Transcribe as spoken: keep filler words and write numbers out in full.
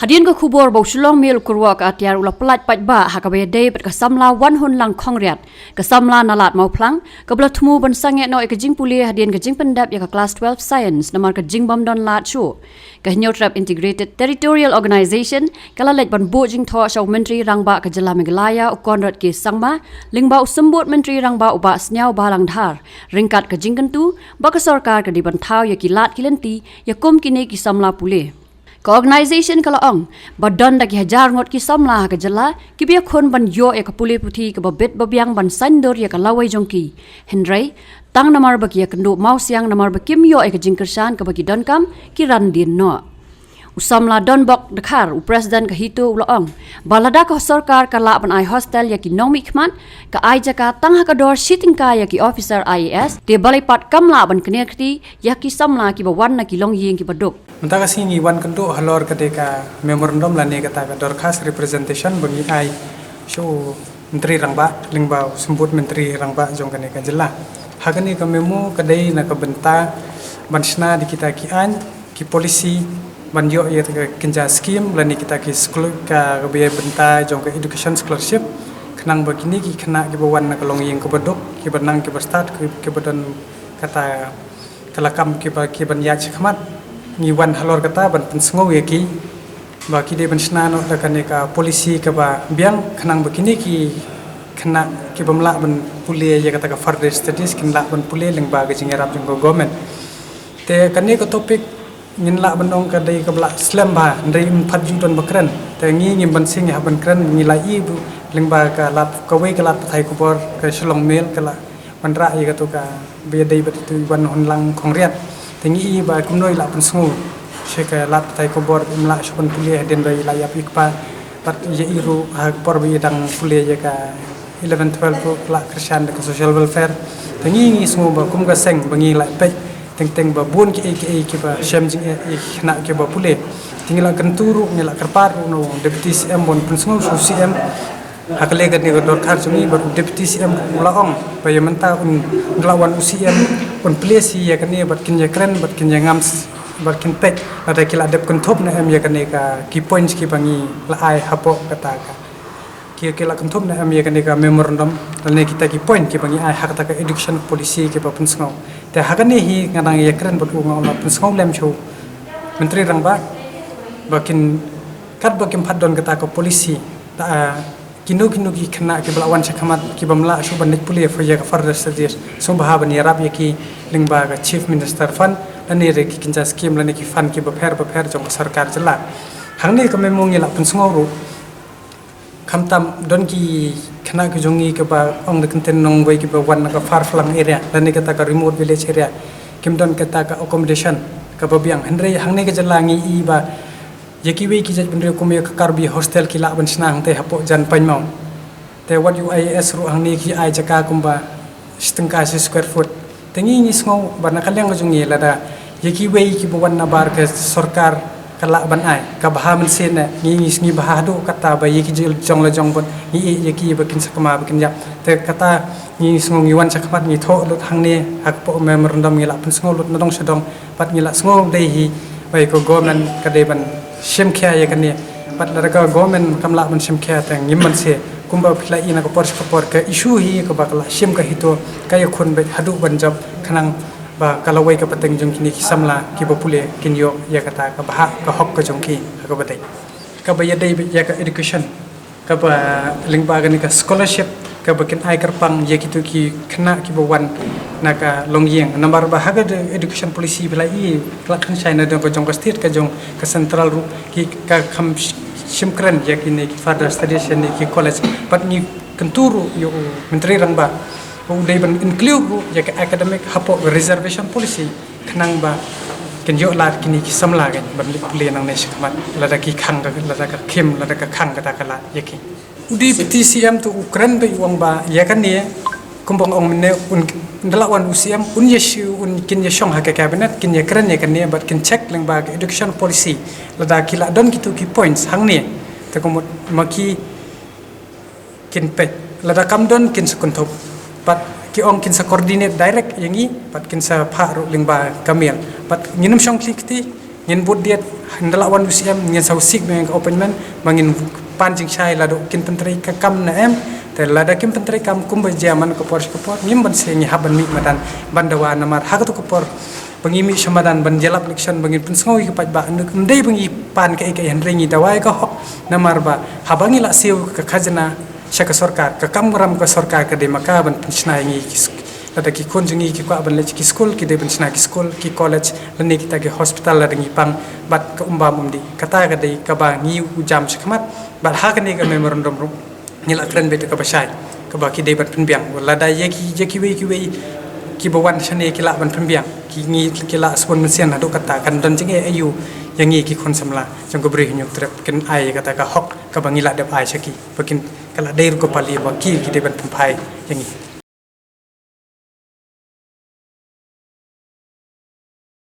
Hadien ka khubor ba u Shillong Mail u kyrwoh ka atiar u la pyllait paidbah ha kaba ïadei bad ka samla Wanhunlang Khongriat, ka samla na Lad Mawphlang, kaba la thmu ban sangeh noh ïa ka jingpule hadien ka jingpyndep ïa ka klas twelve Science namar ka jingbym don lad shuh. Ka Hynñiewtrep Integrated Territorial Organization ka la leit ban buh jingthoh sha u Myntri Rangbah ka jylla Meghalaya u Conrad K Sangma lyngba u Symbud Myntri Rangbah u Bah Sniawbhalang Dhar, ryngkat ka jingkyntu ba ka sorkar ka dei ban thaw ïa ki lad ki lynti ïa kum kine ki samla pule. Ka organization ka la ong ba don da ki hajar ngut ki samla ha ka jylla kiba ïakhun ban ïoh ïa ka pule puthi kaba bit ba biang ban saiñdur ïa ka lawei jong ki. Hynrei tang namar ba ki ïakynduh mawsiang namar ba kim ïoh ïa ka jingkyrshan kaba ki donkam, ki ran dien noh. U samla Donbok Dkhar, u president ka HITO, u la ong ba lada ka sorkar ka lah ban ai hostel ïa ki nongmihkhmat, ka ai jaka tang ha ka dor shi tyngka ïa ki officer IAS, te balei pat kam lah ban kner kti ïa ki samla kiba wan na ki longïing kiba duk. Mynta ka sngi ngi wan kynduh halor ka dei ka memorandum lane kata ka dorkhas representation ba ngi ai sha u Myntri Rangbah lyngba u Symbud Myntri Rangbah jong kane ka jylla. Ha kane ka memo ka dei na ka bynta ban shna da kita ki aiñ, ki policy, ban ïoh ïa ka kynja skim lane kita ki school, ka, kaba ïa bynta jong ka education scholarship, khnang ba kine ki khynnah kiba wan na ka longïing kaba duk, kiba nang kiba stad, ki, kiba don kata ka lakam kiba, kiban ïaid shakhmat, ngi wan halor kata ban pynsngew ïa ki ba ki dei ban shna noh da kane ka policy kaba biang, khnang ba kine ki khynnah kibym lah ban pule ïa kata ka further studies kin lah ban pule lyngba ka jingïarap jong ka government. Te kane ka topic ngin lah ban ong ka dei kaba la slem bha, hynrei ym pat ju don ba kren. Te ngi ngim banse ngi hap ban kren, ngi la ïohi ba lyngba ka lad, kawei ka lad pathai khubor ka Shillong Mail ka la wanrah ïa katu kaba ïadei bad itu i Wanhunlang Khongriat. Te ngi ïohi ba kumno i la pynsngew sha ka lad pathai khubor, im lah shuh ban pule hadien ba i la ïap i kpa. Bad ïa i ruh ha ka por ba i dang pule ïa ka eleven twelve ruh ka la kyrshan da ka social welfare. Te ngi ngi sngew ba kum ka seng ba ngi la peit teng teng ba bun kiei kiei kiba shem jingeh ïa ki khynnah kiba pule. Te ngi la kyntu ruh, ngi la kyrpad ruh na u Deputy CM ban pynsngew sha u CM ha ka lei kane ka dorkhar jong ngi, bad u Deputy CM u la ong ba ïa mynta un, un la wan u CM un plie shi ïa kane bad kin ïakren bad kin ïangam s-, bad kin peit lada ki la dep kynthup ne em ïa kane ka ki points kiba ngi la ai hapoh kata ka, ki, ki la kynthup ne em ïa kane ka memorandum lane kita ki point kiba ngi ai ha kata ka education policy kiba pynsngew. Te ha kane hi nga dang ïakren bad u, nga la pynsngew lem sha u Myntri Rangbah ba kin, katba kim pat don kata ka policy, ta, kino kino ki khynnah kiba la wan shakhmat kibym lah shuh ban leit pule ïa ka further studies, sngewbha ban ïarap ïa ki lyngba ka Chief Minister Fund lane ruh ki kynja skim lane ki fund kiba pher ba pher jong ka sorkar jylla. Hangne ka memo ngi la pynsngew ruh, khamtam don ki khynnah ki jong ngi kiba ong da ka ktien nongwei kiba wan na ka far flung area lane kata ka remote village area, kim don kata ka accommodation kaba biang. Hynrei hangne ka jylla ngi ïohi ba ïa kiwei ki jaitbynriew kum ïa ka Karbi hostel ki lah ban shna hangtei hapoh jan painmaw. Te wat ïa u IAS ruh hangne ki ai jaka kumba shi tyngka shi square foot. Te ngi ngi sngew ba na ka liang ka jong ngi lada ïa kiwei kiba wan na bar ka sorkar ka lah ban ai, ka bha mynsiem, ngi ngi sngew bha haduh katta ba ïa ki jong la jong bad ngi ïa ki ba kin sa kma ba kin ïap. Te kata ngi sngew ngi wan shakhmat ngi thoh lut hangne ha ka pdeng memorandum, ngi la pynsngew lut na dong sha dong. Bad ngi la sngew dei hi ba ïa ka government ka dei ban shim khia ïa kane. Bad lada ka government kam lah ban shim khia te ngim banse. Kumba phi la ïohi na ka por sha ka por, ka issue hi kaba ka la shim ka HITO, ka ïakhun beit haduh ban jop khnang ba ka lawei ka pateng jong kine ki samla kiba pule kin ïoh ïa kata ka bhah ka hok ka jong ki ha kaba dei, kaba ïadei beit ïa ka education, kaba lyngba kane ka scholarship kaba kin ai kyrpang ïa kito ki khynnah kiba wan na ka longïing. Namar ba ha ka education policy ba la i, la kren shai na dong ka jong ka state, ka jong ka central ruh, ki ka kham sh-, shim kren ïa kine ki further studies ne ki college. Bad ngi kyntu ruh ïa u Myntri Rangbah ba u dei ban include ruh ïa ka academic hapoh reservation policy, khnang ba kin ïoh lad kine ki samla kein ban leit pule nangne shakhmat, lada ki khang ka, lada ka khim, lada ka khang kata ka lad ïa ki. U Deputy CM te u kren beit u ong ba ïa kane, kumba nga ong mynne, un, ynda la wan u CM un ïa shi, un kin ïa shong ha ka cabinet, kin ïa kren ïa kane bad kin check lyngba ka education policy lada ki la don kito ki points hangne. Te ka mut ma ki kin peit. Lada kam don kin sa kynthup. Bad ki ong kin sa coordinate direct ïa ngi, bad kin sa phah ruh lyngba ka mail. Bad ngin ym shong khlieh kti, Ngin bud diat, hynda la wan u C M, ngin sa sik bad ka appointment, ba ngin pan jingshai lada kin pyntrei ka kam ne em, te lada kim pyntrei kam kumba jia man ka por sha ka por, ngim ban seng ngi hap ban mih madan, ban dawa namar, ha kato ka por, ba ngi mih sha madan, ban ïalap election, ba ngin pynsngew ïa ka paidbah, ym dei ba ngi pan kaei kaei hynrei ngi dawa ïa ka hok, namar ba, haba ngi la siew ka khajna, sha ka sorkar, ka kam ram ka sorkar ka dei ma ka ban pynshna ïa ngi ki sk-, lada ki khun jong ngi ki kwah ban leit ki skul, ki dei ban shna ki skul, ki college, lane kita ki hospital lada ngi pang, bad ka um bam um dih. Kata ka dei kaba ngi u jam shakhmat, bad ha kane ka memorandum ruh, ngi la kren beit kaba shai, kaba ki dei ban pynbiang. Lada ïa ki, ïa kiwei kiwei, kiba wan shane ki lah ban pynbiang. Ki ngi ki lah sbun mynsiem haduh katta, kan don jingeh aïu, ïa ngi ki khun samla, jong ka Bri Hynñiewtrep, kin ai kata ka hok, kaba ngi lah dep ai sha ki. Ba kin ka la dei ruh ka pali ba ki, ki dei ban pynphai ïa ngi.